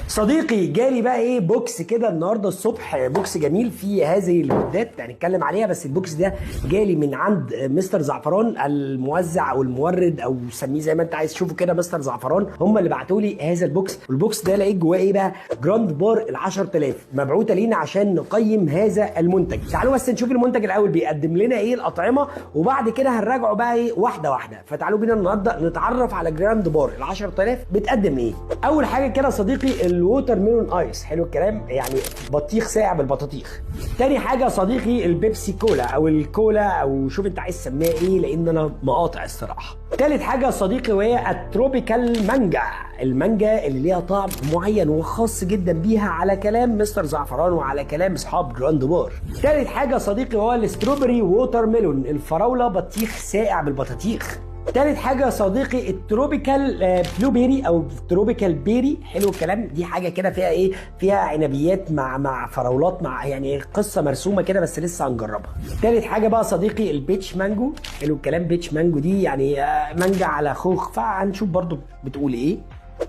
صديقي جالي بقى ايه box كده النهارده الصبح، box جميل فيه هذه المعدات هنتكلم عليها. بس ال box ده جالي من عند مستر زعفران الموزع او المورد او سميه زي ما انت عايز تشوفه كده، مستر زعفران هم اللي بعتوا لي هذا ال box. وال box ده لقيت جواه ايه بقى؟ جراند بار ال 10000 مبعوثه لينا عشان نقيم هذا المنتج. تعالوا بس نشوف المنتج الاول بيقدم لنا ايه الاطعمة، وبعد كده هنراجعه بقى ايه واحدة واحدة. فتعالوا بينا النهارده نتعرف على جراند بار ال 10000 بتقدم ايه. اول حاجة كده صديقي ال watermelon ice، حلو الكلام، يعني بطيخ ساقع بالبطاطيخ. تاني حاجة صديقي البيبسي كولا او الكولا او شوف انت عايز تسميها ايه لان انا مقاطع الصراحة. تالت حاجة صديقي وهي ال tropical مانجا، المانجا اللي ليها طعم معين وخاص جدا بيها على كلام مستر زعفران وعلى كلام اصحاب جراند بار. تالت حاجة صديقي هو ال strawberry watermelon، الفراوله بطيخ ساقع بالبطاطيخ. تالت حاجة يا صديقي ال tropical blueberry أو tropical berry، حلو الكلام، دي حاجة كده فيها إيه؟ فيها عنبيات مع فراولات مع يعني قصة مرسومة كده بس لسه هنجربها. تالت حاجة بقى صديقي ال peach mango، حلو الكلام، peach mango دي يعني مانجا على خوخ، فهنشوف برضو بتقول إيه.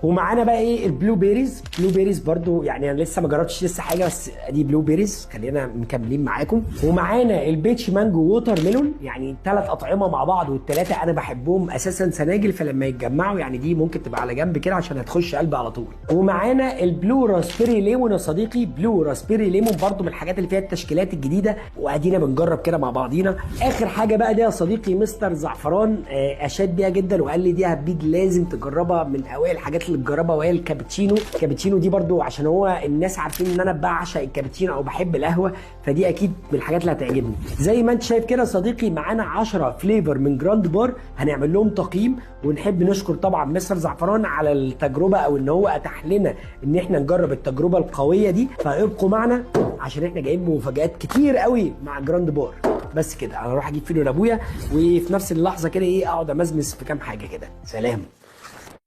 ومعانا بقى ايه ال blueberries، blueberries برضو يعني انا لسه ما جربتش لسه حاجة بس دي blueberries، خلينا مكملين معاكم. ومعانا ال peach mango watermelon، يعني ثلاث اطعمه مع بعض والثلاثة انا بحبهم اساسا سناجل، فلما يتجمعوا يعني دي ممكن تبقى على جنب كده عشان هتخش قلبي على طول. ومعانا ال blue raspberry lemon يا صديقي، blue raspberry lemon برضو من الحاجات اللي فيها التشكيلات الجديدة، وادينا بنجرب كده مع بعضينا. اخر حاجة بقى دي يا صديقي مستر زعفران اشاد بيها جدا وقال لي دي هبيد لازم تجربها، من اوائل الحاجات اللي تجربها، وهي الكابتشينو. الكابتشينو دي برضو عشان هو الناس عارفين ان انا بعشق الكابتشينو او بحب القهوة، فدي اكيد من الحاجات اللي هتعجبني. زي ما انت شايف كده صديقي معانا 10 flavor من جراند بار هنعمل لهم تقييم، ونحب نشكر طبعا مستر زعفران على التجربة او ان هو اتاح لنا ان احنا نجرب التجربة القوية دي. فابقوا معنا عشان احنا جايين بمفاجآت كتير قوي مع جراند بار. بس كده انا اروح اجيب فيلو لابويا، وفي نفس اللحظة كده ايه اقعد امزمز في كام حاجة كده. سلام.